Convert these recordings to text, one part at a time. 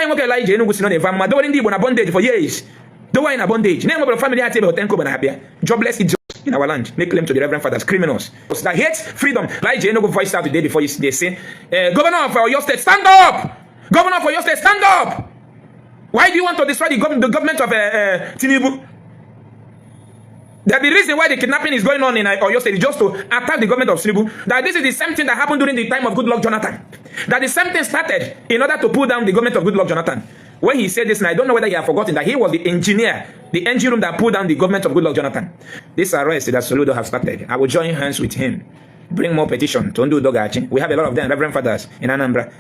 Anyị nwoke Elijah Enugu si nọ na-evu amụma dowere ndị Igbo na bondage for years, dowe anyị na bondage, na-enwebere family atịbeghị 10 kobo na-abịa. Jobless idiots in our land make claim to the reverend fathers, criminals that hate freedom. Elijah Enugu voiced out the day before yesterday, say, "Governor of Oyo State, stand up! Governor of Oyo State, stand up! Why do you want to destroy the government of Tinubu?" That the reason why the kidnapping is going on in Oyo State is just to attack the government of Tinubu. That this is the same thing that happened during the time of Goodluck Jonathan. That the same thing started in order to pull down the government of Goodluck Jonathan. When he said this, and I don't know whether he had forgotten that he was the engineer, the engine room that pulled down the government of Goodluck Jonathan. This arrest that Soludo have started, I will join hands with him. Bring more petition to Ndu Dogachi. We have a lot of them, Reverend Fathers in Anambra.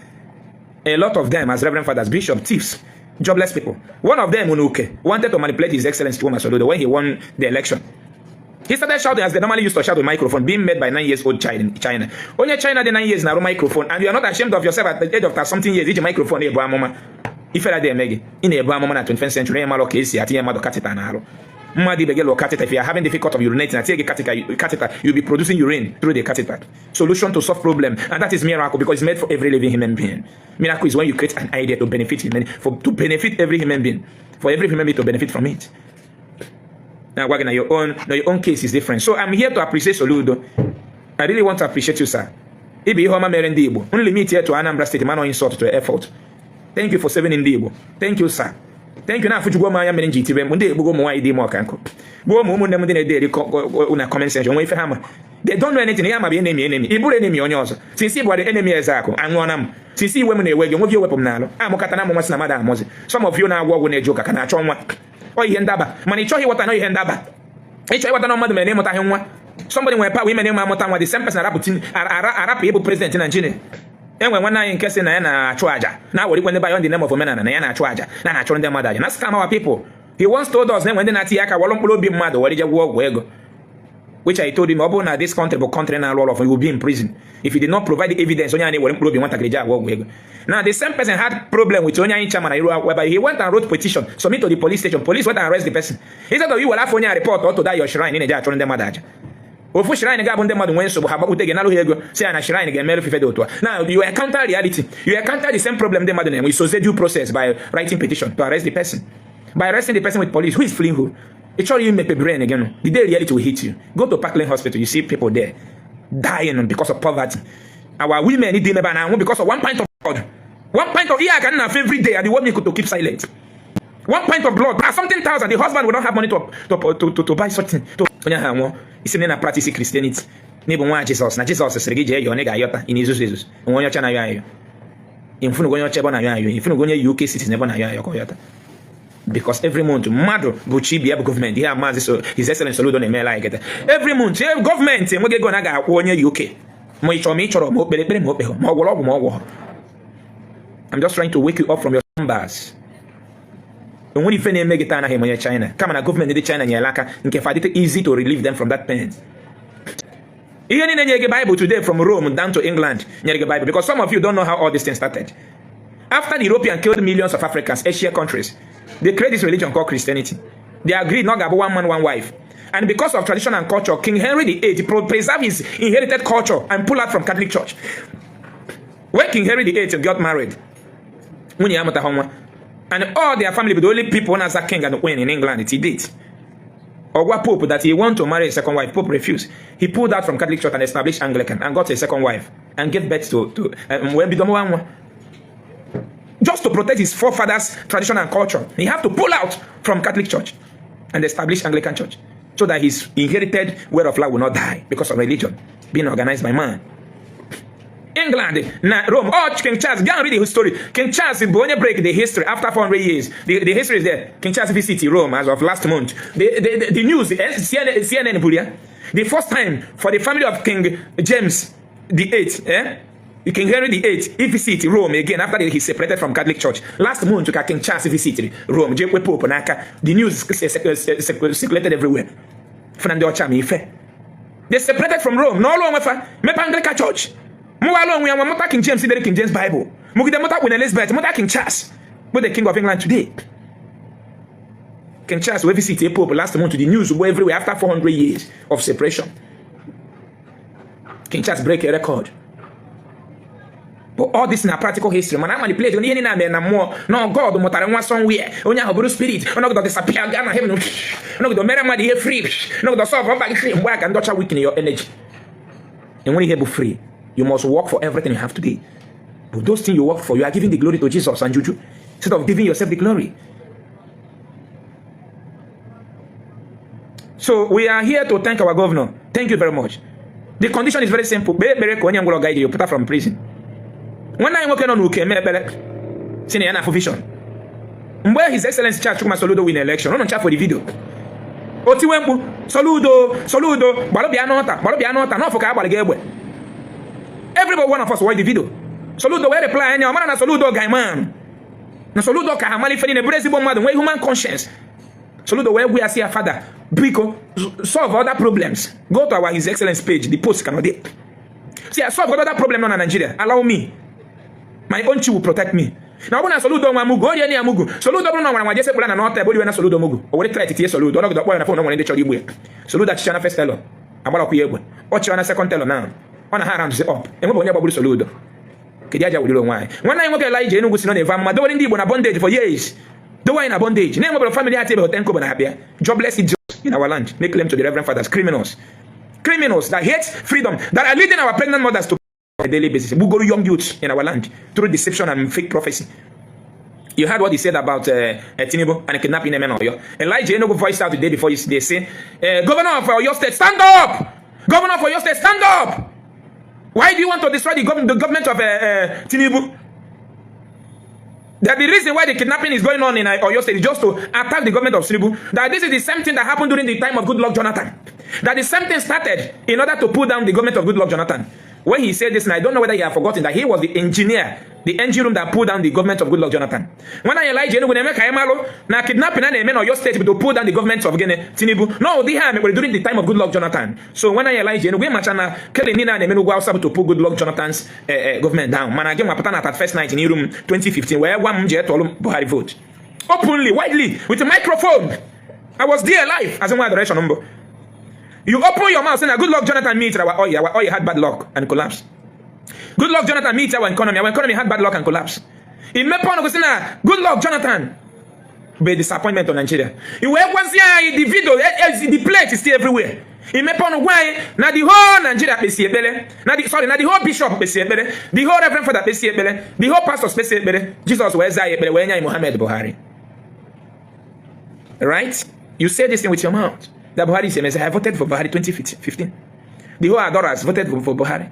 A lot of them as Reverend Fathers, bishop, thieves, jobless people. One of them, Unuke, wanted to manipulate His Excellency Chukwuma Soludo when he won the election. He started shouting as they normally used to shout with microphone, being made by 9 years old child in China. Onye China dị 9 years na-arụ microphone, and you are not ashamed of yourself at the age of something years, iji microphone ebu amụma. Ifere adịghị eme gị. Ị na-ebu amụma na 21st century, onye mara ka esi atinye mmadụ catheter n'arụ. Mmadụ ibe gị lụọ catheter, if you are having difficult of urinating, atinye gị catheter, you'll be producing urine through the catheter. Solution to solve problem, and that is miracle because it's made for every living human being. Miracle is when you create an idea to benefit human, for to benefit every human being, for every human being to benefit from it. Now, na your own case is different. So I'm here to appreciate Soludo. I really want to appreciate you, sir. Ibe ihe ọma mere ndị Igbo. Limit here to Anambra State, man, insult to effort. Thank you for serving ndị Igbo. Thank you, sir. Thank you. Na-afụchukwu m anya mere m ji tibe mkpu ndị egbugo ụmụ nwaanyị dị ime ọka nkụ. Gbuo ụmụ ụmụnne m ndị na-ede eri na comment section nwe ife ha ma. They don't know anything. Ya ma bụ enemy enemy. Ị bụrụ enemy onye ọzọ. Since ị bụ enemy eze akụ, anwụọna m. Since iwe m na-ewe gị, nwe gị ewepụ m n'alụ. Amụkata na amụ nwa sị na mmadụ amụzi. Some of you na-agwọ ọgwụ na-eje ụka ka na-achọ nwa. Ọ ihe ndaba. Mana ị chọghị ịghọta na ihe ndaba. Ị chọrọ ịghọta na mmadụ mere na ịmụtaghị nwa. Somebody nwere power ime na ịma amụta nwa, the same person arapụ arapụ ịbụ president Nigeria. Enwe nwanne anyị nke sị na ya na-achụ àjà na-awerikwe ndị bayon the name of omenala na ya na-achụ àjà na na-achụrụ ndị mmadụ àjà na scam our people. He once told us na enwe ndị na-atinye aka wọrọ mkpụrụ obi mmadụ were je gwụọ ọgwụ ego, which I told him, ọ bụrụ na this country bụ country na-arụ ọrụ, you will be in prison if you did not provide the evidence onye a na-ewere mkpụrụ obi nwatakịrị ji agwọ ọgwụ ego. Now, the same person had problem with onye anyị chairman iru akwụkwọ ebe he went and wrote petition, submit to the police station. Police went and arrest the person instead of you were afọ onye a report ọ to that your shrine ị na-eje achụrụ ndị mmadụ aja. Ofu shrine ga-abụ ndị mmadụ nwee nsogbu, ha gbakpute gị, nalụ ha ego, si ya na shrine ga-emerụ fife dị otu a. Now you encounter reality, you encounter the same problem ndị mmadụ na-enwe. So due process by writing petition to arrest the person, by arresting the person with police. Who is fleeing who? Ị chọrọ imepe brain again. The day reality will hit you, go to Parkland Hospital. You see people there dying because of poverty. Our women dị ime ebe a na-anwụ because of one pint of blood, one pint of ihe a ka m na-afụ every day, and they want me to keep silent. One pint of blood, ah, something thousand. The husband will not have money to buy something to onye ahụ anwụọ. Isi na practice Christianity n'ịbụ nwa Jizọs na Jizọs sịrị gị jee yọọ, na ị ga-ayọta. Ị na-ezuzu ezuzu. Onwe onye ọcha na-ayọ ayọ, ịfụnụgo onye ọcha ebe ọ na-ayọ ayọ? Ịfụnụgo onye UK citizen ebe ọ na-ayọ ayọ ka ọ yọta? Because every month mmadụ bụ chi bịa bụ gọọmenti ihe a maazị so His Excellency Soludo na-emela anyị kịta. Every month gọọmenti enweghị ego na ga-akwụ onye UK, ma ị chọrọ ma ị chọrọ, ma o kpere ekpere ma o kpeghọ, ma ọ gwọrọ ọgwụ ma ọ gwọrọ. I'm just trying to wake you up from your slumbers. Onwere ife na-eme gị taa anaghị eme onye China, kama na gọọmenti ndị China nyere aka nke fadite easy to relieve them from that pain. Ihe niile nyere gị Bible today, from Rome down to England, nyere gị Bible, because some of you don't know how all this thing started. After the European killed millions of Africans, Asia countries, they create this religion called Christianity. They agreed not ga-abụ one man, one wife, and because of tradition and culture, King Henry VIII preserve his inherited culture and pull out from Catholic Church. When King Henry VIII got married, nwunye ya amụtaghị nwa, and all their family be the only people na-aza king and queen in England till date. Ogwa Pope that he want to marry a second wife. Pope refused. He pulled out from Catholic Church and established Anglican and got a second wife and gave birth to wee bido mụwa nwa. Just to protect his forefathers' tradition and culture, he have to pull out from Catholic Church and establish Anglican Church so that his inherited way of life will not die because of religion being organized by man. England na Rome. Oh, King Charles, go and read the history. King Charles bụ onye break the history after 400 years. The history is there. King Charles visit Rome as of last month. The news, CNN, CNN buru ya. The first time for the family of King James the Eighth, eh? King Henry the Eighth, he visit Rome again after he separated from Catholic Church. Last month, ka King Charles visit Rome. Jee kwe Pope n'aka. The news circulated everywhere. Funa ndị ọcha ma ife. They separated from Rome. N'ọlụ onwe fa, mepe Anglican Church. Mụwala onwe ya nwa, mụta King James dere King James Bible. Mụgide mụta Queen Elizabeth, mụta King Charles, bụ the king of England today. King Charles wee visit a Pope last month. The news were everywhere after 400 years of separation. King Charles break a record. But all this na practical history, mana manipulate ihe niile mere na mmụọ na God mụtara nwa somewhere, onye ahụ bụrụ spirit, ọnọgide disappear gaa na heaven, ọnọgide mere mmadụ ihe free, ọnọgide solve mkpa gị free. Mgbe a ka ndị ọcha weaken your energy. Enwere ihe bụ free. You must work for everything you have today. But those things you work for, you are giving the glory to Jesus and juju instead of giving yourself the glory. So we are here to thank our governor. Thank you very much. The condition is very simple. Kpee ekpere ka onye ngwụrọ ga ije pụta from prison. Nwanne anyị nwoke nọ n'uke eme ekpere si na ya na-afụ vision. Mgbe His Excellency Charles Chukwuma Soludo win election, ụnụ ncha for the video. O tiwe mkpu, "Soludo, Soludo, gbalụ bịa n'ọta, gbalụ bịa n'ọta, n'ọfụ ka a gbara gị egbe." Everybody, one of us watch the video. Soludo wee reply anya, ọ mara na Soludo guy man. Na Soludo ka ha mara ife niile, bụrụ ezigbo mmadụ, nwee human conscience. Soludo wee gwa ya sị ya, "Father, biko, solve other problems." Go to our His Excellence page, the post cannot dey. See, I solve other problem nọ na Nigeria. Allow me. My own chi will protect me. Na ọ bụrụ na Soludo nwa mugu, o rie ya mugu. Soludo bụrụ na nwara nwa jese kpụra na n'ọta ebe o riwe na Soludo mugu. O were threat tie Soludo, ọnọgide ọkpọ ya na phone, nwere ndị chọrọ igbu ya. Soludo achịcha na first tenure, agbarakwa ya egbe. Ọ chịwa na second tenure now. Ọ na ha round up. Enwebe onye gbagburu Soludo. Kedu aja wuliri onwe anyị? Nwanne anyị nwoke Elijah Enugu si nọ na-evu amụma dowere ndị Igbo na bondage for years. Dowe anyị na bondage. Na-enwebere family ati ebe 10 kobo na-abịa. Jobless idiots in our land make claim to the reverend fathers, criminals. Criminals that hate freedom, that are leading our pregnant mothers to on a daily basis. Bugoro young youths in our land through deception and fake prophecy. You heard what he said about Tinubu and kidnapping them in Oyo. Elijah Enugu voiced out the day before yesterday, say, "Governor of Oyo State, stand up! Governor of Oyo State, stand up! Why do you want to destroy the government of Tinubu?" That the reason why the kidnapping is going on in Oyo State is just to attack the government of Tinubu. That this is the same thing that happened during the time of Goodluck Jonathan. That the same thing started in order to pull down the government of Goodluck Jonathan. When he said this, and I don't know whether he had forgotten that he was the engineer, the engine room that pulled down the government of Goodluck Jonathan. When I Elijah Enugu na-eme ka anyị malụ na kidnapping a na-eme na Oyo State to pull down the government of gịnị? Tinubu. No, ụdị ha mekwere during the time of Goodluck Jonathan. So when I Elijah Enugu ịmacha na killing niile a na-eme n'ugwu Hausa bụ to pull Goodluck Jonathan's government down. Mana gị nwapụta na 31st night n'iru m 2015 wee gwa m jee tụọlụ Buhari vote. Openly, widely, with a microphone. I was there live as nwa adoration mbụ. You open your mouth saying that Goodluck Jonathan meet our oil had bad luck and collapsed. Goodluck Jonathan meet our economy had bad luck and collapsed. Imepe ọnụ gosi na Goodluck Jonathan bụ a disappointment on Nigeria. I wee gwazie anyị the video, the plate is still everywhere. Imepe ọnụ gwa anyị na the whole Nigeria kpesi ekpere, na the, sorry, na the whole bishop kpesi ekpere, the whole reverend father kpesi ekpere, the whole pastor kpesi ekpere, Jesus wee zaa anyị ekpere wee nye anyị Muhammad Buhari. Right? You say this thing with your mouth. That Buhari is a messiah. I voted for Buhari 2015. The whole adorers voted for Buhari.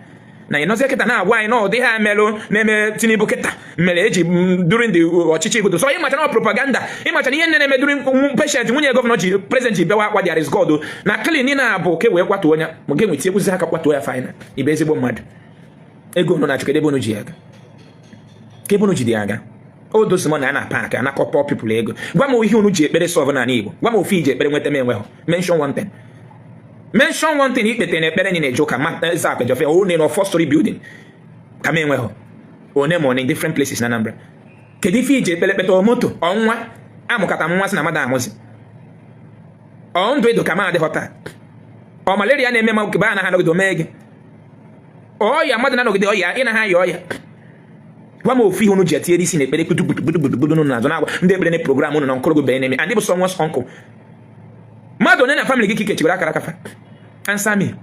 Na ị nọzie kịta na-agwa anyị na ọ dị ha emelụ na-eme Tinubu kịta mere eji during the ọchịchị Igodo. So ịmacha na propaganda, ịmacha na ihe nne na-eme during patient nwunye governor ji president ji bewa akwa there is God na clean na abụ ke wee kwatuo onye ma ga enweta ekwuzi aka kwatuo ya final. Ibe ezigbo mmadụ. Ego unu na-achụ, kedu ebe unu ji ya aga? Ka ebe unu ji dị aga? O dozi m na a na paakị anakọ poor people ego. Gwa m ihe unu ji ekpere solve n'ala Igbo. Gwa m ofe iji ekpere nweta m enweghị. Mention one thing. Mention one thing ikpete na ekpere na-eje ụka ma eze akpejofe one na four story building ka m enweghị. One ma one in different places na Anambra. Kedu ife iji ekpere kpete moto ọnwa amụkata m nwa sị na mmadụ amụzi? Ọ ndụ edo ka m adịghọ taa. Ọ malaria na-eme ma be anaghị anọgide mee gị. Ọya mmadụ na-anọgide ọya ị na ha aya ọya. Gwa m ofu ihe unu ji etinyere isi n'ekpere kputu kputu kputu kputu kputu n'azụ na-agwa ndị ekpere na program unu na nkụrụ gị na-eme and bụ someone's uncle. Mmadụ one na family gị ka ikechigoro akara akafa? Answer me.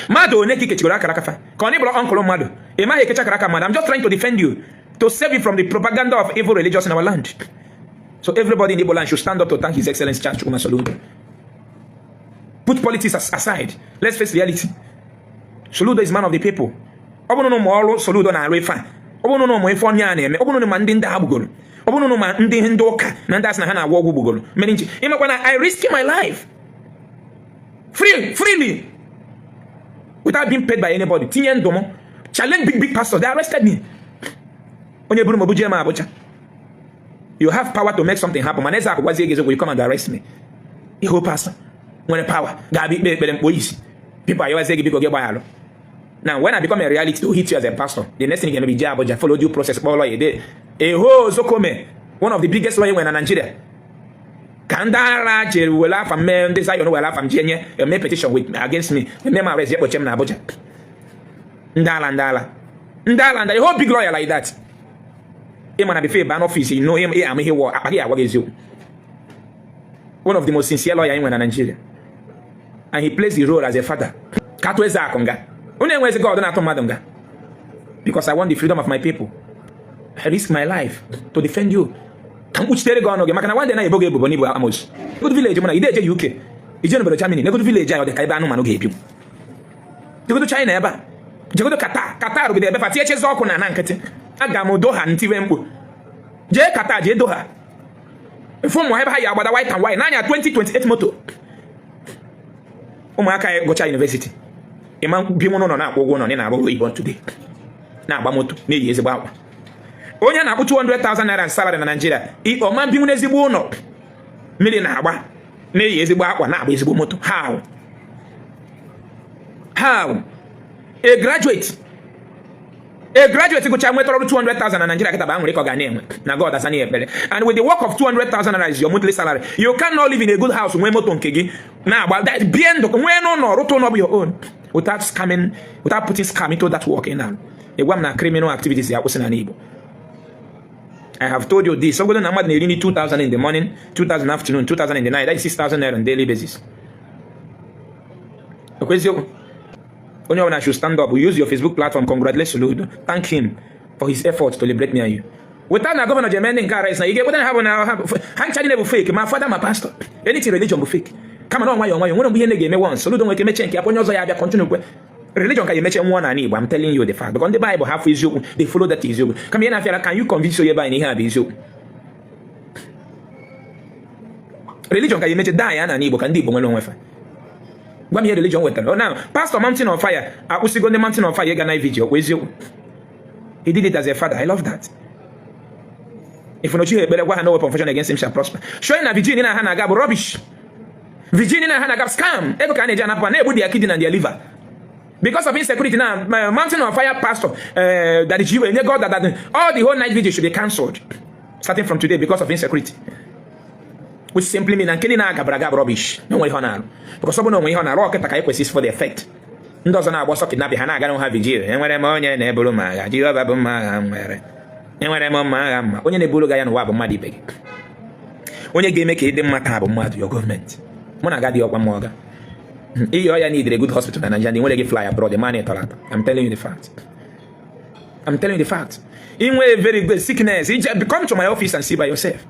Mmadụ one ka ikechigoro akara akafa? Ka ọ na ịbụrụ uncle mmadụ ị maghị ekecha akara aka mmadụ. I'm just trying to defend you, to save you from the propaganda of evil religious in our land. So everybody in Igbo land should stand up to thank His Excellency Charles Chukwuma Soludo. Put politics aside. Let's face reality. Soludo is man of the people. Ọ bụrụ na ụmụ ọrụ Soludo na-arụ ife a, ọ bụrụ na ụmụ ife onye a na-eme, ọ bụrụ na ma ndị ndị ha gbugoro, ọ bụrụ na ma ndị ndị ụka na ndị asị na ha na-agwọ ọgwụ gbugoro mere nji ịmakwa na I risk my life freely without being paid by anybody, tinye ndụ m, challenge big big pastors. They arrested me. Onye buru m obu jee m Abuja. You have power to make something happen, mana eze akụgwazie gị eziokwu, you come and arrest me. Ihe pastor nwere power ga-abịa ikpe ekpere mkpo isi people ayọwazie gị, biko gị gbaghalụ. Now, when I become a reality to hit you as a pastor, the next thing you can be jee Abuja, follow due process, kpọọ lawyer, de eho Zokome, one of the biggest lawyer nwere na Nigeria. Ka ndị ara jere were afa m mee ndị Zion were afa m ji enye eme petition with against me, eme m arrest, je kpochie m na Abuja. Ndị ala ndị ala. Ndị ala, ndị whole big lawyer like that, ị ma na before ịba n'office, you know, ị ama ihe wọ akpa gị agwa gị eziokwu. One of the most sincere lawyer anyị nwere na Nigeria, and he plays the role as a father. Ka atụ eze akụ nga, unu enwezi God na-atụ mmadụ nga. Because I want the freedom of my people, I risk my life to defend you, ka m kpuchitere gị ọnụ gị, maka na one day na-ebo gị ebubo n'Igbo amos good village. Mụ na ide eje UK, ije n'obodo Germany, negodo village anyị, ọ dị ka ebe anụmanụ ga-ebi. Jegodo China ebe a, jegodo Qatar. Qatar rugide ebe fa tinyechezi ọkụ na nkịtị. Aga m Doha, ntiwe mkpu, jee Qatar, jee Doha, efu ụmụ ebe ha yi agbada white and white n'anya 2028 moto. Ụmụaka ya gụcha university, ịma bi n'ụlọ na-akwụ ụgwọ ụlọ, na-arụ ụlọ oyibo today, na-agba moto, na-eyi ezigbo akwa. Onye na-akwụ 200,000 naira salary na Nigeria, ọma binwu n'ezigbo ụlọ, mmiri na-agba, na-eyi ezigbo akwa, na-agba ezigbo moto? How? How? A graduate gụcha nwetara ọrụ 200,000 na Nigeria kịta bụ aṅụrị ka ọ ga na-enwe na God asana ya ekpere. And with the work of 200,000 naira is your monthly salary, you cannot live in a good house, nwee moto nke gị, na-agba bie ndụ, nwee n'ụlọ, rụta ụlọ bụ your own, without scamming, without putting scam into that work. Ị na-arụ, ịgwa m na criminal activities ya akwụsị n'ala Igbo? I have told you this. Ọgọdọ na mmadụ na-eri nri 2000 in the morning, 2000 afternoon, 2000 in the night, that is 6000 naira on daily basis. Okwu eziokwu. Onye ọbụla should stand up. Use your Facebook platform, congratulate Soludo, thank him for his effort to liberate me and you. Without na governor jeme ndị nke arrest na ị ga-ekweta na ha bụ na ha ncha niile bụ fake, ma fada ma pastor, anything religion bụ fake. Kama na ọ nwayọọ nwayọọ, nwere mgbe ihe na-ga-eme once, Soludo nwere ike mechie nke ya, onye ọzọ ya abịa continue kwe. Religion ka ya emeche nwụọ n'ala Igbo. I'm telling you the fact, because ndị Bible ha fụ eziokwu, they follow that eziokwu. Kama ihe na-afịara, can you convince onye be anyị na ihe a bụ eziokwu? Religion ka ya emeche daa ya n'ala Igbo, ka ndị Igbo nwere onwe fa. Gwa m ihe religion wetara. Now, pastor Mountain of Fire akwụsịgo ndị Mountain of Fire ịga na vigil. Ọkwa eziokwu? He did it as a father. I love that. If no ekpere gwa ha, no weapon fashioned against him shall prosper, showing na vigil na ha na-aga bụ rubbish. Vigil na ha na-aga, scam, ego ka a na-eji anapụ, na-egbu their kidney and their liver because of insecurity. Now, Mountain of Fire pastor, that is you God, that all the whole night vigil should be cancelled starting from today because of insecurity, which simply mean na nke niile agabara aga rubbish, na onwe ihe ọ na-arụ, because ọ bụ na onwe ihe ọ na-arụ ọkịta ka anyị kwesịrị for the effect. Ndị ọzọ na-agba ọsọ kidnapping, ha na-agara ha vigil. Enwere m onye na-eburu m agha, Jehova bụ mma agha m nwere. Enwere m mma agha mma. Onye na-eburu gị ya n'ụwa bụ mmadụ ibe gị. Onye ga-eme ka ị dị mma taa bụ mmadụ, your gọọmenti. Mụ na agadi ọkwa mma ọga iyi ọya need a good hospital na Nigeria. Nwere gị fly abroad, man, tọrọ atọ. I'm telling you the fact. I'm telling you the fact. Inwe very good sickness, come to my office and see by yourself.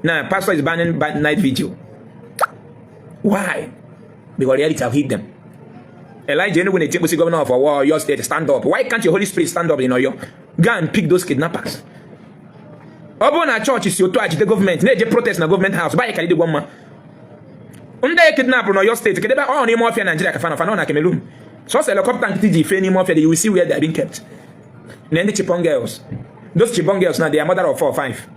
Now, pastor is banning night vigil. Why? Because reality have hit them. Elijah Enugu na-eti mkpu, governor of Oyo State, stand up. Why can't your Holy Spirit stand up in Oyo? Go and pick those kidnappers. Ọ bụrụ na chọọchị si otu a jide gọọmenti, na-eje protest na gọọmenti house, banyị ka dịgwa mma. Ndị e kidnap na Oyo State, kedu ebe ọ n'ime ọfịa Naijiria ka fanọ na Cameroon? Sọsọ helicopter nkịtị ji fee n'ime ọfịa, you will see where they are being kept. Na ndị Chibok girls, those Chibok girls now, they are mother of four or five.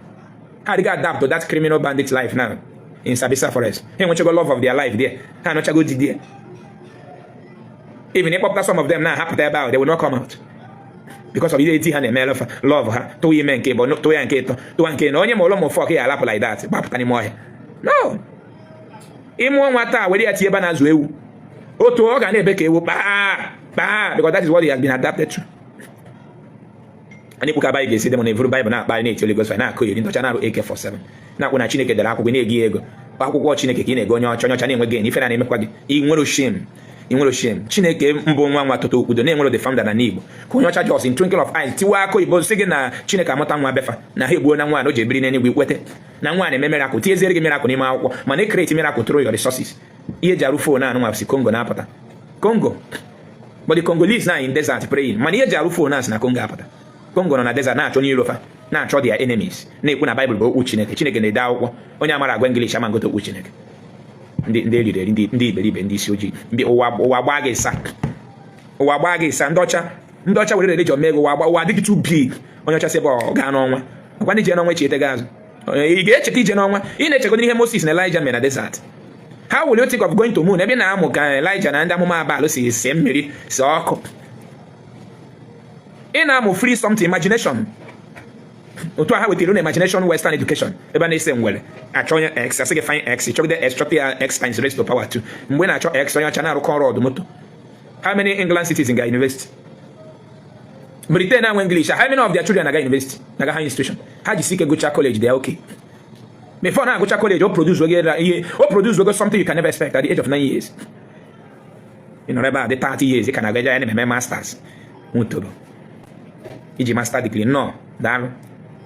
Ha adịghị adapt to that criminal bandit life now in Sambisa Forest. Ha enwechago love of their life there, ha anọchago di there. Even ịkpọpụta some of them na hapụta ebe ahụ, they will not come out because of ihe eti ha na-eme love ha, tụwa ime nke bụ tụwa ya nke ịtọ, tụwa nke na onye ma ụlọ ma ụfọ ka ya alapụ like that, gbapụta n'ime ọhịa. No, ịmụọ nwa taa, were ya tinye ebe a na-azụ ewu, otu ọ ga na-ebe ka ewu kpaa kpaa, because that is what he has been adapted to. Anyị kwuka anyị ga-esi dị m na evuru Baịbụl na-akpa anyị, na-eti Holy Ghost, na-akụ eri ntọcha, na-arụ AK47, na-akwụ na Chineke dere akwụkwọ, na-ego ya ego akwụkwọ Chineke ka ị na-ego onye ọcha, onye ọcha na-enwe gain. Ife na na-emekwa gị, ị nwere shame, ị nwere shame. Chineke mbụ nwa nwa toto okwudo na-enwere the founder na n'Igbo, ka onye ọcha just in twinkle of eyes tiwa aka oyibo, sị gị na Chineke amụta nwa befa na ha egbuo na nwa na o ji ebiri n'eluigwe, ikwete na nwa na-eme miracle, tinyeziere gị miracle n'ime akwụkwọ, mana create miracle through your resources. Ihe eji arụ phone anụ nwa si Congo na-apụta, Congo, but the Congolese now in desert praying, mana ihe eji arụ phone a si na Congo apụta. Congo nọ na desert na-achọ onye iro fa, na-achọ their enemies, na-ekwu na Baịbụl bụ okwu Chineke. Chineke na-ede akwụkwọ, onye amara agwa English ama ngote okwu Chineke. Ndị eriri eri, ndị iberibe, ndị isi ojii, ndị ụwa, ụwa gbaa gị ịsa, ụwa gbaa gị ịsa. Ndị ọcha, ndị ọcha were religion mee gị, ụwa ụwa adịghị too big. Onye ọcha si ebe ọ gaa n'ọnwa, ọkwa ndị je n'ọnwa echete gị azụ. Ị ga-echeta ije n'ọnwa? Ị na-echegodo ihe Moses na Elijah mere na desert. How will you think of going to moon ebe ị na-amụ ka Elijah na ndị amụma Baal si see mmiri, see ọkụ? Ị na-amụ free something, imagination. Otu a ha wetara na imagination, western education, ebe a na-ese ngwere achọ onye x, asị gị find x, chọgide x, chọta ya, x times raised to power 2. Mgbe ị na-achọ x, onye ọcha na-arụkọ ọrụ ọdụ moto. How many England cities in ga university? Britain na-enwe English, how many of their children na-aga university, na-aga high institution? Ha jisi ike gụcha college, they are okay. Before na-agụcha college, o produce oge ihe, o produce ogo something you can never expect at the age of 9 years. Ị nọrọ ebe a dị 30 years, ị ka na-aga ya na-eme masters. Nwutoro iji master degree nnọọ, daalụ.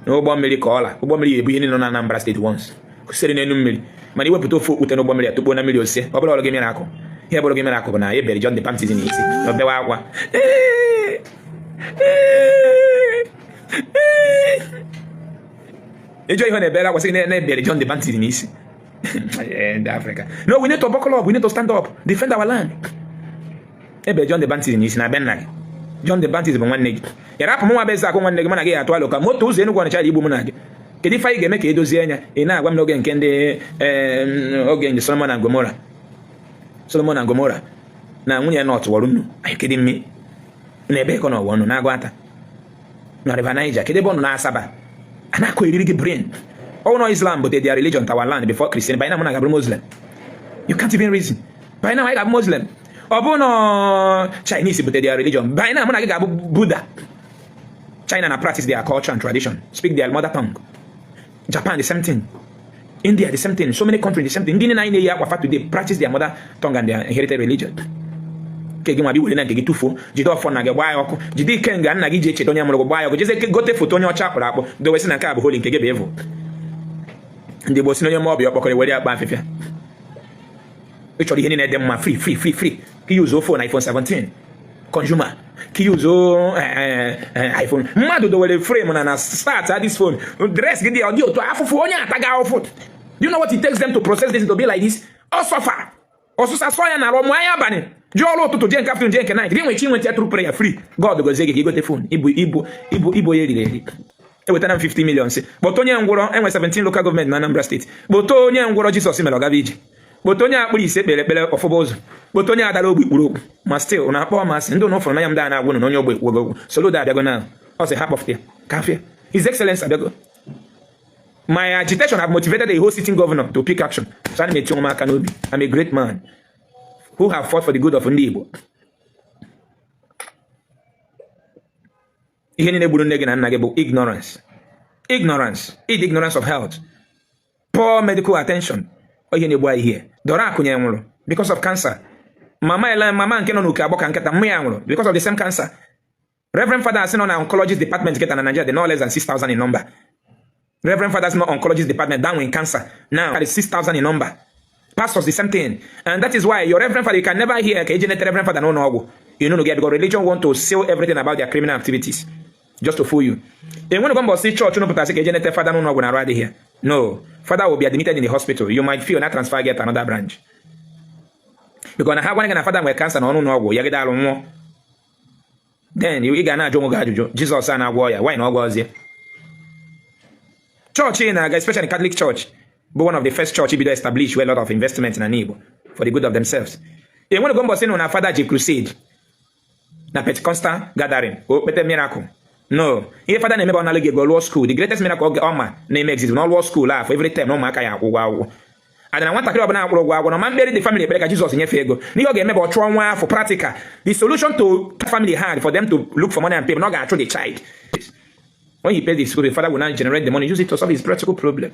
N'ụgbọ mmiri ka ọla ụgbọ mmiri ebu ihe niile nọ na Anambra State once siri n'elu mmiri, mana iwepụta ofe okwute n'ụgbọ mmiri atụkpuo na mmiri osie. Ọ bụrụ ọrụ gị mere akụ ihe bụrụ gị mere akụ bụ na ebere John the Baptist n'isi na obewe akwa. Ịjọ ihe na-ebere akwa sị na-ebere John the Baptist n'isi. Ndị Africa, no, we need to buckle up, we need to stand up, defend our land. Ebe John the Baptist n'isi na be nna gị, John the Baptist bụ nwanne gị. Ị rapụ m nwa bụ eze akụ nwanne gị, mana gị atụ alụ ka moto ụzọ Enugu Ọnịcha igbu m na gị. Kedu ife anyị ga-eme ka edozie anya? Ị na-agwa m n'oge nke ndị oge ndị Solomon na Gomora, Solomon na Gomora na nwunye Lot wọrụ nnu anyị. Kedu mmi na ebe ka ọ nọ nnu na-agụ ata na River Niger? Kedu ebe ọ nọ na Asaba? A na-akọ eriri gị brain. All no Islam, but their religion to our land before Christian. By now, mụ na ga-abụ Muslim. You can't even reason. By now, anyị ga-abụ Muslim. Ọ bụ na Chinese bute their religion, by now mụ na gị ga-abụ Buddha. China na practice their culture and tradition, speak their mother tongue. Japan, the same thing. India, the same thing. So many countries, the same thing. Ndị niile anyị na-eyi akwa fa today practice their mother tongue and their inherited religion. Nke gị nwa bi were na nke gị tụfuo, jide ọfọ na gị gbaa ya ọkụ, jide ike nga nna gị ji echeta onye mụrụ gị gbaa ya ọkụ, jezie gote foto onye ọcha akpụrụ akpụ dowesị na nke a bụ holy, nke gị bụ evil. Ndị Igbo si na onye ma ọbịa ọkpọkọrọ were akpa afịfịa. Ị chọrọ ihe niile dị mma free, free, free, free. Ka use phone iPhone 17 consumer, ka use iPhone mmadụ dowere frame na start this phone dress gị dị ọ dị otu afụfụ onye ataga ahụfụ. Do you know what it takes them to process this to be like this? Ọ suffer ọsụsa sọ ya na arụ mụ anya abalị jụọ ọrụ ụtụtụ, jee nke afternoon, jee nke night. Gị nwechi nweta true prayer free. God gozie gị ka igote phone. Ibu ibu ibu ibu onye riri eri. Ewetara m 50 million si kpọta onye ngwụrọ. Enwe 17 local government na Anambra State. Kpọta onye ngwụrọ Jizọs mere ọgaba ije. Kpọta onye akpụrụ ise kpere ekpere ọfụba ụzọ. Kpọta onye adara ogbi kpuru okwu. Ma still na akpọ masị ndị ụnụ fụrụ n'anya m daa na-agwụ na onye ogbe kwugo okwu. Soludo abịago na ọ sị ha kpọfụta ya ka afịa. His Excellence abịago. My agitation have motivated a whole sitting governor to pick action, so ana m eti onwe m aka n'obi. I'm a great man who have fought for the good of ndị Igbo. Ihe niile gburu nne gị na nna gị bụ ignorance, ignorance, ignorance of health, poor medical attention. Ihe na-egbu anyị ihe dọrọ akụnye nwụrụ because of cancer. Mama ele mama nke nọ n'uke agbọ ka nkịta mmụ ya nwụrụ because of the same cancer. Reverend fathers nọ na oncologist department kịta na Nigeria dị no less than 6,000 in number. Reverend fathers nọ oncologist department down in cancer now is 6,000 in number. Pastors, the same thing. And that is why your reverend father, you can never hear ka eje nete reverend father n'ụlọ ọgwụ. You know, because religion want to seal everything about their criminal activities just to fool you. Enwere mbọsị chọọchị nụpụtasị ka eje nete fada n'ụlọ ọgwụ na arụ adịghị ya. No, father will be admitted in the hospital. You might feel na transfer get another branch because na ha gwara gị na fada nwere cancer na ọnụ ụlọ ọgwụ ya gide alụ nwụọ. Then ị ga na-ajụ onwe gị ajụjụ, Jizọs a na-agwọ ya, why na ọgwọ ọzie? Chọọchị na-aga, especially Catholic Church, bụ one of the first church bido establish a lot of investment na Igbo for the good of themselves. Enwere mbọsị nụ na fada ji crusade na Pentecostal gathering o kpete miracle? No. Ihe fada na-eme bụ ọ nalụ gị ego lụọ school. The greatest miracle ọ ma na-eme exist na ọ lụọ school a for every term na ụmụaka ya akwụ ụgwọ akwụkwọ. Adị na nwatakịrị ọbụla akwụrụ ụgwọ akwụkwọ na ma mkpere the family ekpere ka Jizọs nyefee ego. N'ihe ọ ga-eme bụ ọ chụọ nwa afọ practical. The solution to family hard for them to look for money and pay, na ọ ga-achụ the child. When he pays the school, the father will now generate the money, use it to solve his practical problem.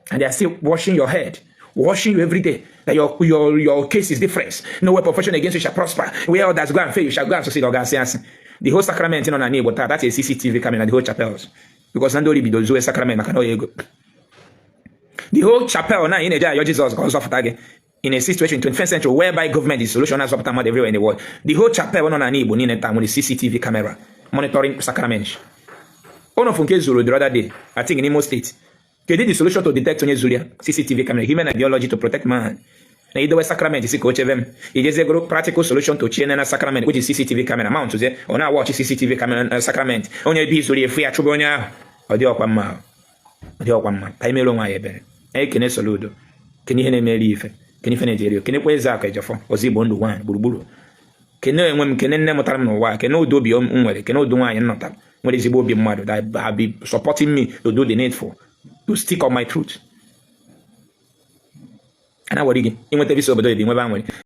And they are still washing your head, washing you every day, that your case is different. No weapon fashioned against you shall prosper. Where others go and fail, you shall go and succeed. Ọ ga-asị asị. The whole sacrament nọ na Igbo taa, that's a CCTV camera, the whole chapels, because ndị ori bido zuo sacrament maka na ọ ego. The whole chapel na ị na-eje ayọ Jizọs ka ọ zọpụta gị in a situation in 21st century whereby government is solution azọpụta mmadụ everywhere in the world. The whole chapel nọ na Igbo niile taa nwere CCTV camera monitoring sacrament. Ụnụ fụ nke zuru the other day, I think in Imo State. Kedu the solution to detect onye zuru ya? CCTV camera. Human ideology to protect man na idowe sacrament si ka o chebe m. Ijezie goro practical solution to chie na sacrament, which is CCTV camera mount zie ọ na-watch CCTV camera sacrament. Onye bi zuru efu ya chụba onye ahụ. Ọ dị ọkwa mma, ọ dị ọkwa mma ka anyị mere onwe anyị ebere. Anyị kene Soludo, kene ihe na-emeri ife, kene ife na-ejeri, kenekwa eze akụ ejefọ ọzọ Igbo ndụ nwaanyị gburugburu, kene enwe m, kene nne mụtara m n'ụwa, kene ụdị obi m nwere, kene ụdị nwaanyị m nọtara nwere ezigbo obi mmadụ that have been supporting me to do the needful, to stick on my truth. A na-awere gị inweta visa obodo oyibo nwebe anwere.